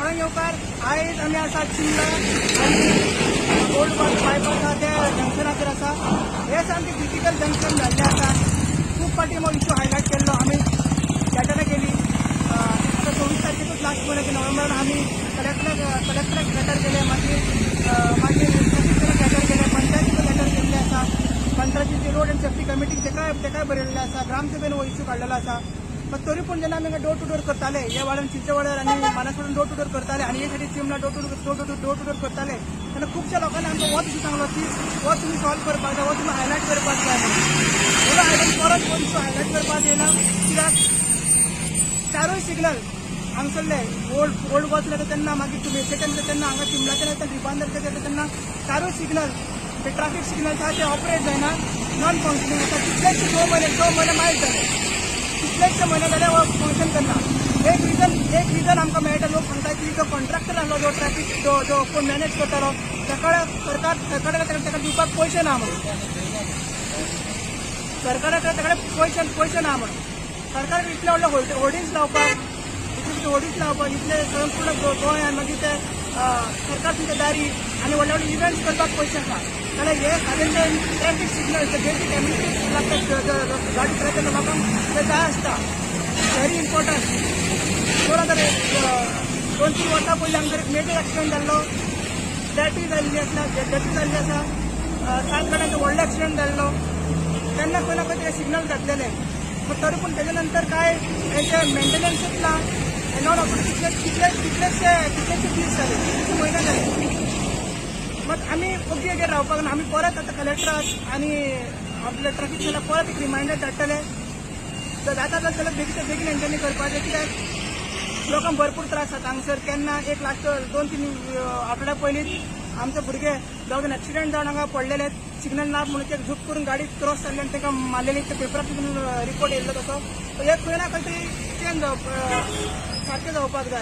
सगळ्यांक येवकार. आयज आमी आसा चिमला आनी ओल्ड गोवा बायपास आसा त्या जंक्शनाचेर आसा. हे सामकें क्रिटिकल जंक्शन जाल्लें आसा. खूब फावटी हो इशू हायलायट केल्लो, आमी लेटरां केली. आतां 24 तारखेकूच लास्ट म्हयन्याचे नोव्हेंबरान आमी कलेक्टराक लेटर केले, मागीर मागीर ट्रॅफिक लेटर केले, पंचायतीक लेटर केल्ले आसा, पंचायतीची रोड अँड सेफ्टी कमिटीक तेकाय बरयल्लें आसा, ग्रामसभेन हो इशू काडलेलो आसा. पण तरी पूण जेन्ना आमी डोर टू डोर करताले, हे वाड्यान, चिंचे वाड्यार आनी मानसवाड्यान डोर टू डोर करताले आनी हे सायडीन चिमला डोर टू डोर करताले तेन्ना खुबश्या लोकांनी आमकां होच इशू सांगलो की हो तुमी सॉल्व करपाक जाय, हो तुमी हायलायट करपाक जाय म्हणून. हो हायलायट परत हो इशू हायलायट करपाक येयला कित्याक चारूय सिग्नल हांगसरले ओल्ड ओल्ड गोवाचो येता तेन्ना, मागीर तुमेच्यान येता तेन्ना, हांगा चिमलाच्यान येता, रिबांदरच्यान येता तेन्ना चारूय सिग्नल ते ट्राफीक सिग्नल आसा ते ऑपरेट जायना, नॉन फंक्शनींग आसा. कितलेशे 6 म्हयने, 6 म्हयने मायज जाले, कितलेशे म्हयने जाले हो फंक्शन करना. एक रिजन आमकां मेळटा, लोक सांगता की जो कॉन्ट्रॅक्टर आहलो, जो ट्रॅफीक जो जो कोण मॅनेज करतालो, ताका सरकारा ताका दिवपाक पयशे ना म्हणून. सरकारा कडेन ताकडे पयशे ना म्हणून. सरकार इतले व्हडले होर्डिंग्स लावपाक, इतले इतले होर्डिंग्स लावपाक, इतले संपूर्ण गोंयान, मागीर ते सरकार तुमच्या दारी आनी व्हडले व्हडले इव्हेंट्स करपाक पयशे आसा, जाल्यार हे सादेशे ट्रॅफीक सिग्नल, ते बेसीक एमिनिटीज लागतात गाडी चलयतना लोकांक, ते जाय आसता, व्हेरी इम्पॉर्टंट. 2000 2-3 वर्सां पयलीं हांगासर एक मेजर एक्सिडंट जाल्लो, डेथूय जाल्ली आसा, डेथूय जाल्ली आसा. सात गाड्यांचो व्हडलो एक्सिडंट जाल्लो तेन्ना. खंय ना खंय ते सिग्नल घातलेले, पूण तरी पूण तेजे नंतर काय हेचे मेंटेनन्सूच ना, नॉन ऑपरेटिव्ह. कितले कितले कितलेशे कितलेशे दीस जाले, कितलेशे म्हयने जाले. मग आमी ओगी ओगी रावपाक ना. आमी परत आतां कलेक्टराक आनी आपल्या ट्राफीक सेलाक परत एक रिमायंडर धाडटले. तर जाता जाल्यार बेगीन बेगीन हेंच्यांनी करपाचें, कित्याक लोकांक भरपूर त्रास जाता हांगसर. केन्ना एक लास्ट 2-3 आठवड्या पयलींच आमचे भुरगे दोग जाण एक्सिडंट जावन हांगा पडलेले. सिग्नल ना म्हणून ते झूप करून गाडी क्रॉस जाल्ली आनी तांकां मारलेली. ते पेपरार रिपोर्ट येयल्लो तसो. हे खंय ना खंय तरी चेंज जावप, सारकें जावपाक जाय.